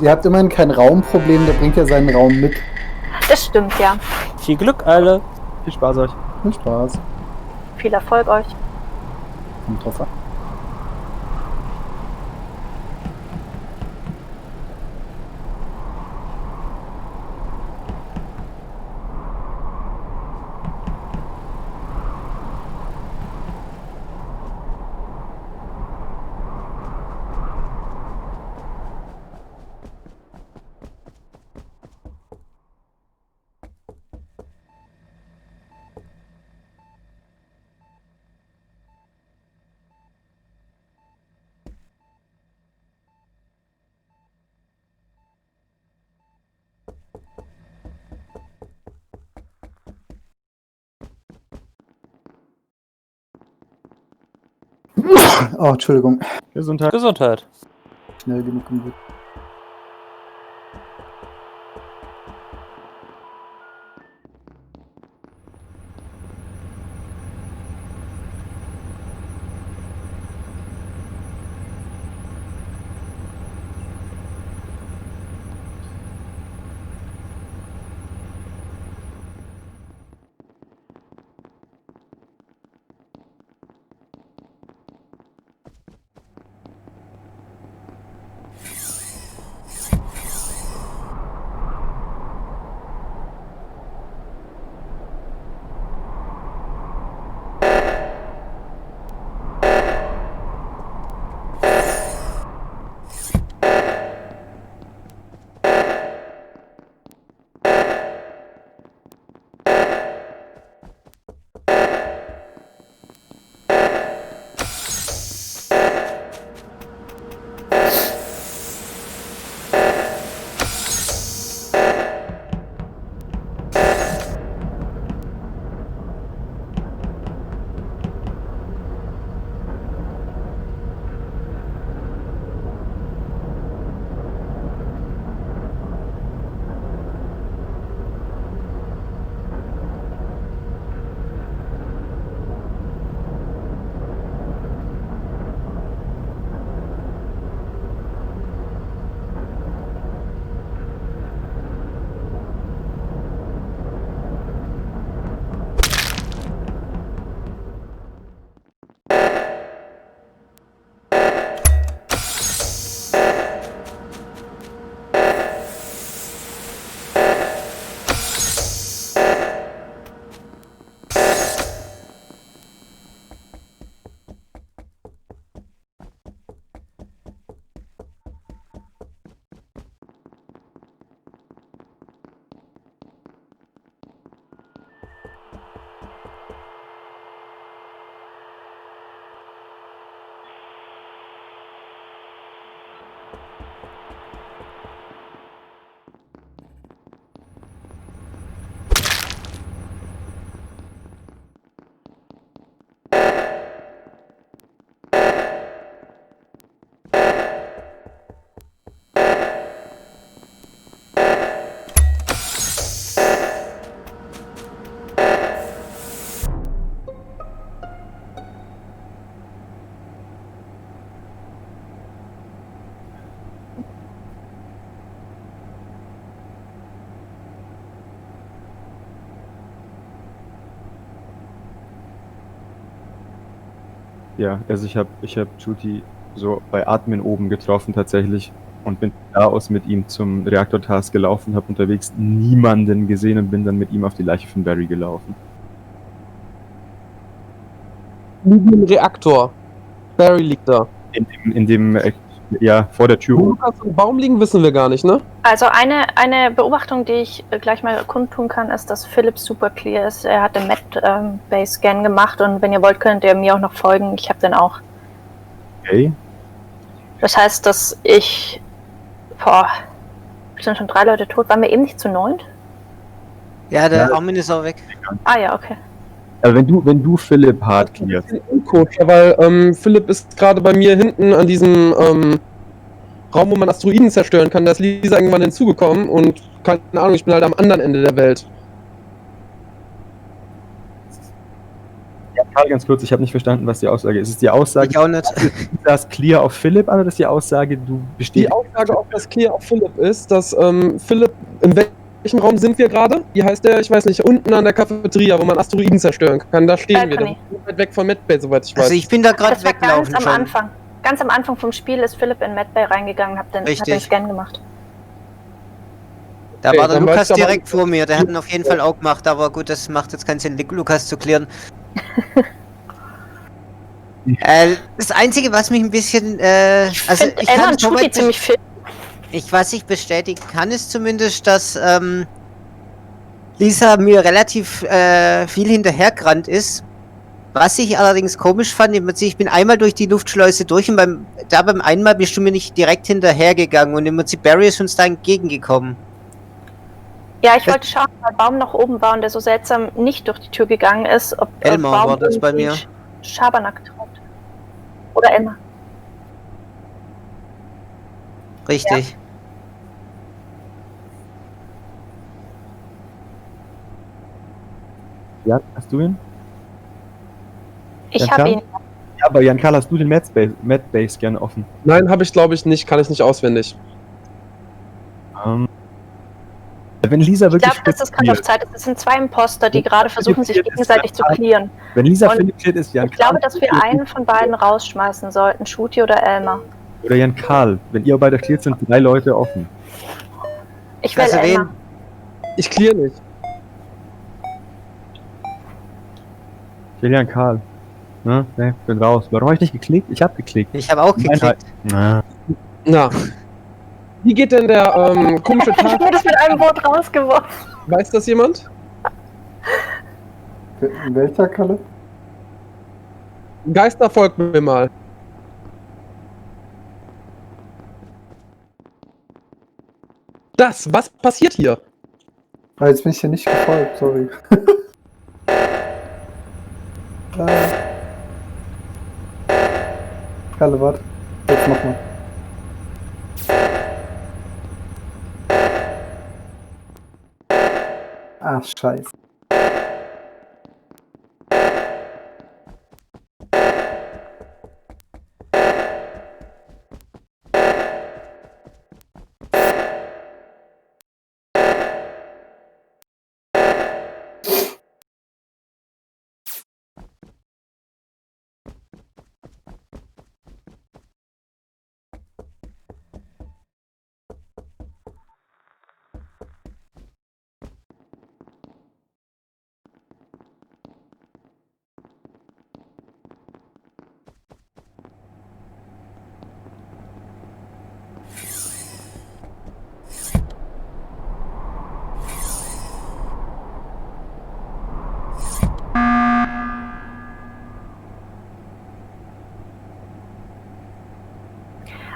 Ihr habt immerhin kein Raumproblem, der bringt ja seinen Raum mit. Das stimmt, ja. Viel Glück alle. Viel Spaß euch. Viel Spaß. Viel Erfolg euch. Kommt drauf an. Oh, Entschuldigung. Gesundheit. Gesundheit. Schnell genug im Weg. Ja, also ich hab Juti so bei Atmen oben getroffen tatsächlich und bin da aus mit ihm zum Reaktor-Task gelaufen, habe unterwegs niemanden gesehen und bin dann mit ihm auf die Leiche von Barry gelaufen. Neben dem Reaktor. Barry liegt da. In dem ja, vor der Tür. Wo kannst du im Baum liegen, wissen wir gar nicht, ne? Also eine Beobachtung, die ich gleich mal kundtun kann, ist, dass Philipp super clear ist. Er hat den Med-Bay-Scan gemacht und wenn ihr wollt, könnt ihr mir auch noch folgen. Ich habe den auch. Okay. Das heißt, dass ich... sind schon 3 Leute tot. Waren wir eben nicht zu 9? Ja, der Ja. Armin ist auch weg. Ah ja, okay. Also wenn du Philipp hart clearst. Unkoscher, weil Philipp ist gerade bei mir hinten an diesem Raum, wo man Asteroiden zerstören kann. Da ist Lisa irgendwann hinzugekommen und keine Ahnung, ich bin halt am anderen Ende der Welt. Karl, ganz kurz, ich habe nicht verstanden, was die Aussage ist. Ist die Aussage, Ich auch nicht. das Clear auf Philipp an, oder ist die Aussage, du Die bestätigst? Aussage, ob das Clear auf Philipp ist, dass Philipp, in welchem Raum sind wir gerade? Wie heißt der? Ich weiß nicht, unten an der Cafeteria, wo man Asteroiden zerstören kann. Da stehen wir. Das Balcony. ist weit weg von Medbay, soweit ich weiß. Also ich bin da gerade Das war weggelaufen ganz am schon. Anfang. Ganz am Anfang vom Spiel ist Philipp in Medbay reingegangen, hat den Richtig. Scan gemacht. Da Okay, war der dann Lukas weißt du aber- direkt vor mir, der hat ihn auf jeden Fall auch gemacht, aber gut, das macht jetzt keinen Sinn, Lukas zu klären. Das Einzige, was mich ein bisschen, also Find ich Emma kann und so Shooty weit ziemlich fit. was ich bestätigen kann, ist zumindest, dass Lisa mir relativ viel hinterhergerannt ist. Was ich allerdings komisch fand, ich bin einmal durch die Luftschleuse durch und beim einmal bist du mir nicht direkt hinterhergegangen und im Prinzip Barry ist uns da entgegengekommen. Ja, ich wollte schauen, weil Baum noch oben war und der so seltsam nicht durch die Tür gegangen ist, ob Elmar Baum war das bei irgendwie mir. Schabernack treibt. Oder Elmar. Richtig. Ja, hast du ihn? Ich Ja, habe klar. ihn. Ja, aber Jan Karl, hast du den Medbase gerne offen? Nein, habe ich glaube ich nicht, kann ich nicht auswendig. Wenn Lisa Ich wirklich glaube, das ist gerade auf Zeit. Es sind zwei Imposter, die Ja, gerade versuchen, sich ist gegenseitig zu ja- clearen. Wenn Lisa Und Philipp cleart, ist Jan Ich glaube, Karl. dass wir einen von beiden rausschmeißen sollten, Shooty oder Elmar. Oder Jan Karl. Wenn ihr beide cleart, sind 3 Leute offen. Ich will Also wen? Elmar. Ich clear nicht. Ich will Jan Karl. Ne, bin raus. Warum habe ich nicht geklickt? Ich habe geklickt. Ich habe auch geklickt. Na. Na. Wie geht denn der komische Ich Tag? wurde mit einem Wort rausgeworfen. Weiß das jemand? Welcher Kalle? Geister folgt mir mal. Was passiert hier? Ah, jetzt bin ich hier nicht gefolgt, sorry. Kalle, warte. Jetzt nochmal. Ah, scheiße.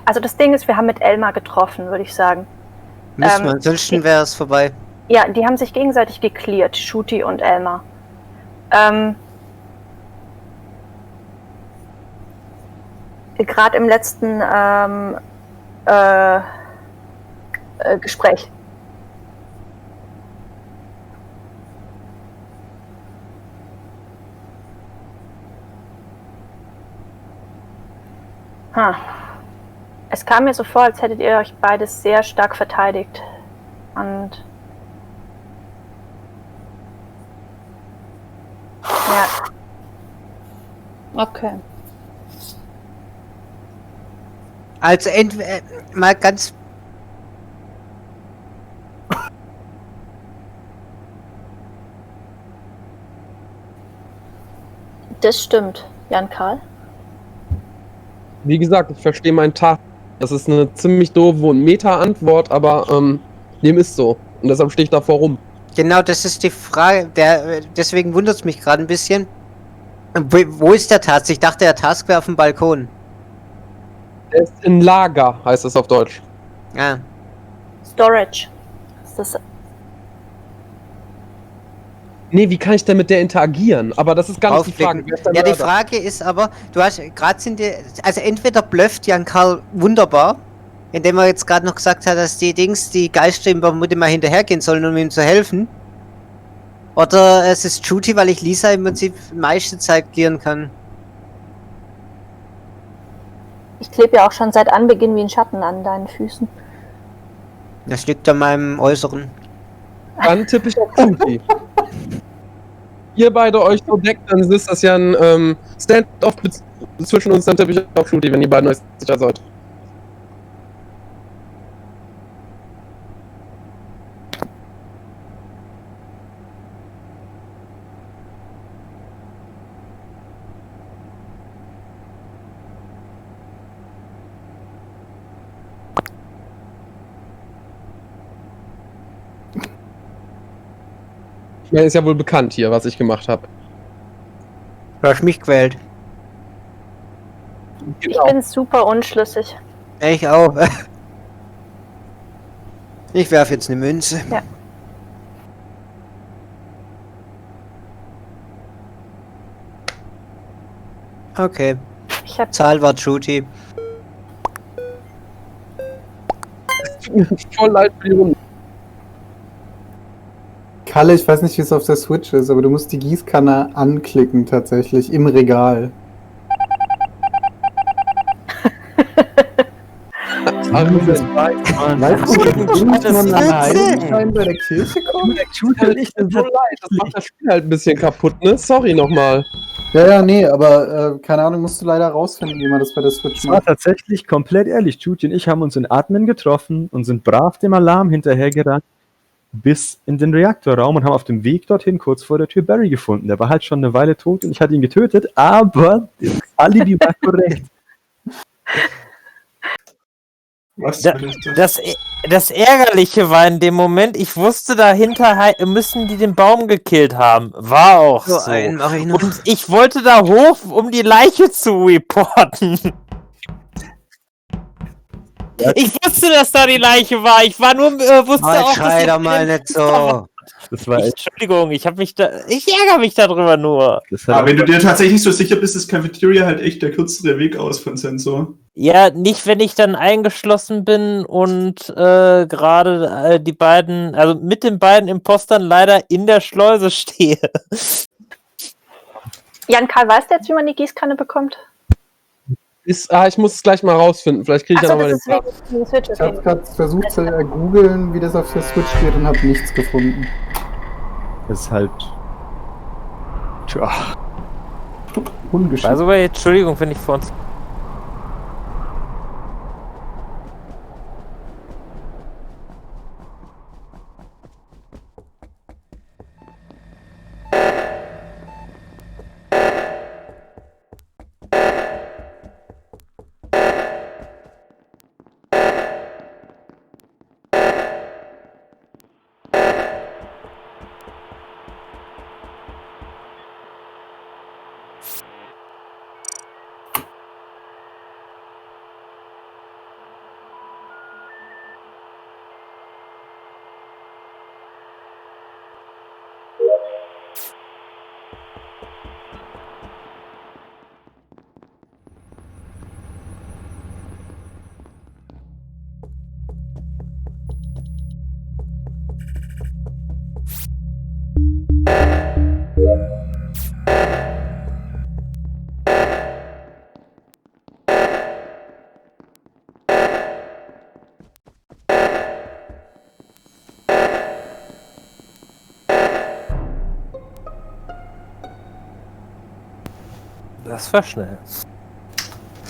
Also das Ding ist, wir haben mit Elmar getroffen, würde ich sagen. Müssen wir, ansonsten wäre es vorbei. Ja, die haben sich gegenseitig geklärt, Shooty und Elmar. Gerade im letzten Gespräch. Es kam mir so vor, als hättet ihr euch beides sehr stark verteidigt. Und ja. Okay. Also mal ganz. Das stimmt, Jan Karl. Wie gesagt, ich verstehe meinen Tag. Das ist eine ziemlich doofe Meta-Antwort, aber dem ist so. Und deshalb stehe ich davor rum. Genau, das ist die Frage. Deswegen wundert es mich gerade ein bisschen. Wo ist der Task? Ich dachte, der Task wäre auf dem Balkon. Er ist in Lager, heißt es auf Deutsch. Ah. Storage. Ist das Nee, wie kann ich denn mit der interagieren? Aber das ist gar nicht die Frage. Wer ist der Ja, die Mörder? Frage ist aber, du hast gerade also entweder blufft Jan Karl wunderbar, indem er jetzt gerade noch gesagt hat, dass die Geister ihm vermutlich mal hinterhergehen sollen, um ihm zu helfen. Oder es ist Judy, weil ich Lisa im Prinzip meiste Zeit clearen kann. Ich klebe ja auch schon seit Anbeginn wie ein Schatten an deinen Füßen. Das liegt an meinem Äußeren. Dann tippe ich auf Judy. Ihr beide euch so deckt, dann ist das ja ein Stand-off zwischen uns, dann tippe ich auf Judy, wenn ihr beiden euch sicher seid. Ich meine, ist ja wohl bekannt hier, was ich gemacht habe. Du hast mich gewählt. Ich bin super unschlüssig. Ich auch. Ich werfe jetzt eine Münze. Ja. Okay. Ich hab Zahl war Judy. Tut mir voll leid für die Runde. Kalle, ich weiß nicht, wie es auf der Switch ist, aber du musst die Gießkanne anklicken tatsächlich im Regal. Weißt du, wie man an Heiligenschein bei der Kirche kommt? Tut mir nicht so leid, das macht das Spiel halt ein bisschen kaputt, ne? Sorry nochmal. Ja, nee, aber keine Ahnung, musst du leider rausfinden, wie man das bei der Switch Es war macht. tatsächlich komplett ehrlich. Judy und ich haben uns in Atmen getroffen und sind brav dem Alarm hinterhergerannt bis in den Reaktorraum und haben auf dem Weg dorthin kurz vor der Tür Barry gefunden. Der war halt schon eine Weile tot und ich hatte ihn getötet, aber das Alibi war korrekt. Was Da, das Ärgerliche war in dem Moment, ich wusste, dahinter müssen die den Baum gekillt haben. War auch So so. einen mache ich noch. Und ich wollte da hoch, um die Leiche zu reporten. Ich wusste, dass da die Leiche war. Ich war nur, wusste Oh, auch, schrei doch mal nicht so. Das war echt. Entschuldigung, ich ärgere mich darüber nur. Das hat Aber wenn du dir tatsächlich so sicher bist, ist Cafeteria halt echt der kürzere Weg aus von Sensor. Ja, nicht, wenn ich dann eingeschlossen bin und gerade die beiden, also mit den beiden Impostern leider in der Schleuse stehe. Jan Karl, weißt du jetzt, wie man die Gießkanne bekommt? Ich muss es gleich mal rausfinden. Vielleicht kriege ich ja Achso, nochmal das den ist Part. wegen Switch. Ich habe gerade versucht zu googeln, wie das auf der Switch geht und habe nichts gefunden. Das ist halt. Tja. Ungeschickt. Also, Entschuldigung, wenn ich vor uns. Das war schnell.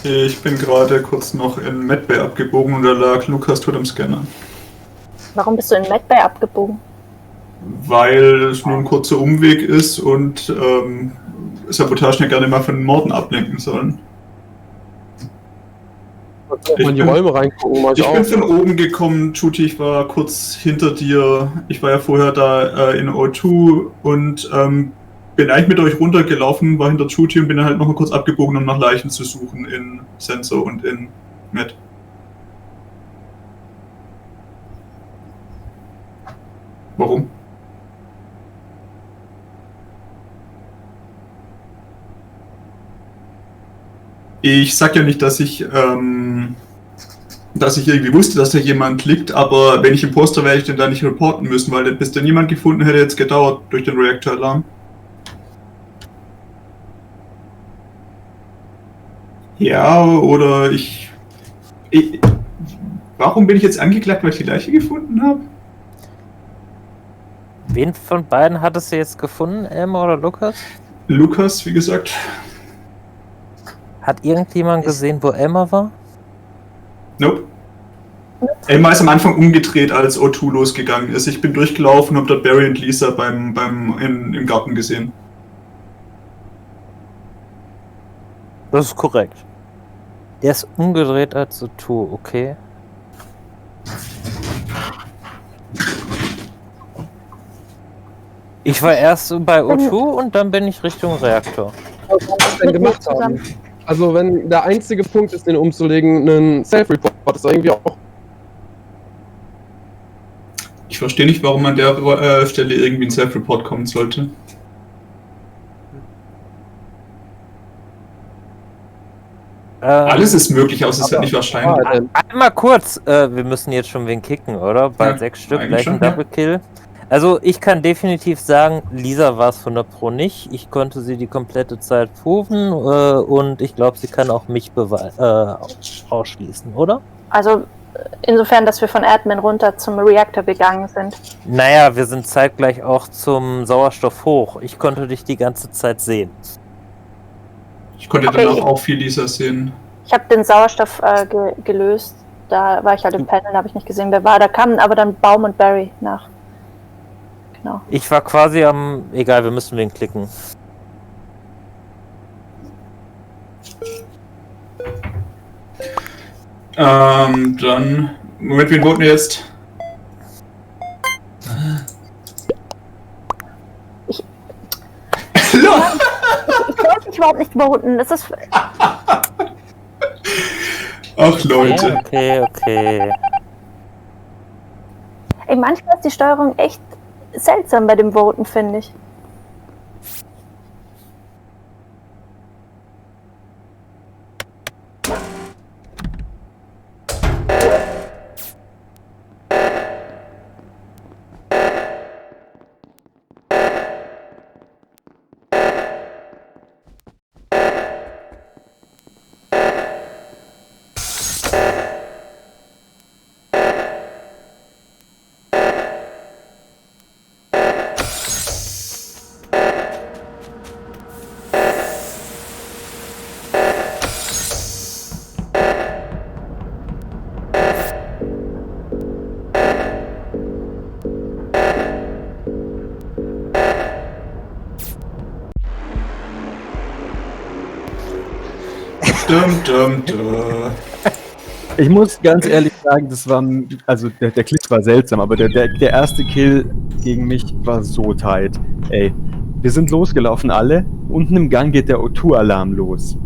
Ich bin gerade kurz noch in Medbay abgebogen und da lag Lukas tot am Scanner. Warum bist du in Medbay abgebogen? Weil es nur ein kurzer Umweg ist und Sabotagen ja gerne mal von Morden ablenken sollen. Mal in die Räume reingucken, mach ich Ich bin auch. von oben gekommen, Juti, ich war kurz hinter dir. Ich war ja vorher da in O2 und bin eigentlich mit euch runtergelaufen, war hinter Juti und bin dann halt noch mal kurz abgebogen, um nach Leichen zu suchen in Sensor und in Med. Warum? Ich sag ja nicht, dass ich dass ich irgendwie wusste, dass da jemand liegt, aber wenn ich Imposter wäre, ich den da nicht reporten müssen, weil bis dann jemand gefunden hätte jetzt gedauert durch den Reactor-Alarm. Ja, oder warum bin ich jetzt angeklagt, weil ich die Leiche gefunden habe? Wen von beiden hattest du jetzt gefunden, Elmar oder Lukas? Lukas, wie gesagt. Hat irgendjemand gesehen, wo Elmar war? Nope. Elmar ist am Anfang umgedreht, als O2 losgegangen ist. Ich bin durchgelaufen und hab dort Barry und Lisa im Garten gesehen. Das ist korrekt. Der ist umgedreht als O2, okay. Ich war erst bei O2 und dann bin ich Richtung Reaktor. Was soll das denn gemacht haben? Also wenn der einzige Punkt ist, den umzulegen, ein Self-Report ist irgendwie auch... Ich verstehe nicht, warum an der Stelle irgendwie ein Self-Report kommen sollte. Alles ist möglich, außer es ist halt nicht wahrscheinlich. Einmal kurz, wir müssen jetzt schon wen kicken, oder? Bei Ja, 6 Stück, eigentlich gleich ein schon, ja. Double Kill. Also ich kann definitiv sagen, Lisa war es von der Pro nicht. Ich konnte sie die komplette Zeit proven und ich glaube, sie kann auch mich ausschließen, oder? Also insofern, dass wir von Admin runter zum Reactor gegangen sind. Naja, wir sind zeitgleich auch zum Sauerstoff hoch. Ich konnte dich die ganze Zeit sehen. Ich konnte Okay. danach auch viel Lisa sehen. Ich habe den Sauerstoff gelöst. Da war ich halt im Panel, habe ich nicht gesehen, wer war. Da kamen aber dann Baum und Barry nach. Genau. Ich war quasi am... Egal, wir müssen wen klicken. Dann... Moment, wen voten wir jetzt? Ich wollte mich überhaupt nicht voten. Das ist... Ach, Leute. Okay. Ey, manchmal ist die Steuerung echt seltsam bei dem Voten, finde ich. Ich muss ganz ehrlich sagen, das war, also der Klick war seltsam, aber der erste Kill gegen mich war so tight. Ey, wir sind losgelaufen alle, unten im Gang geht der O2-Alarm los.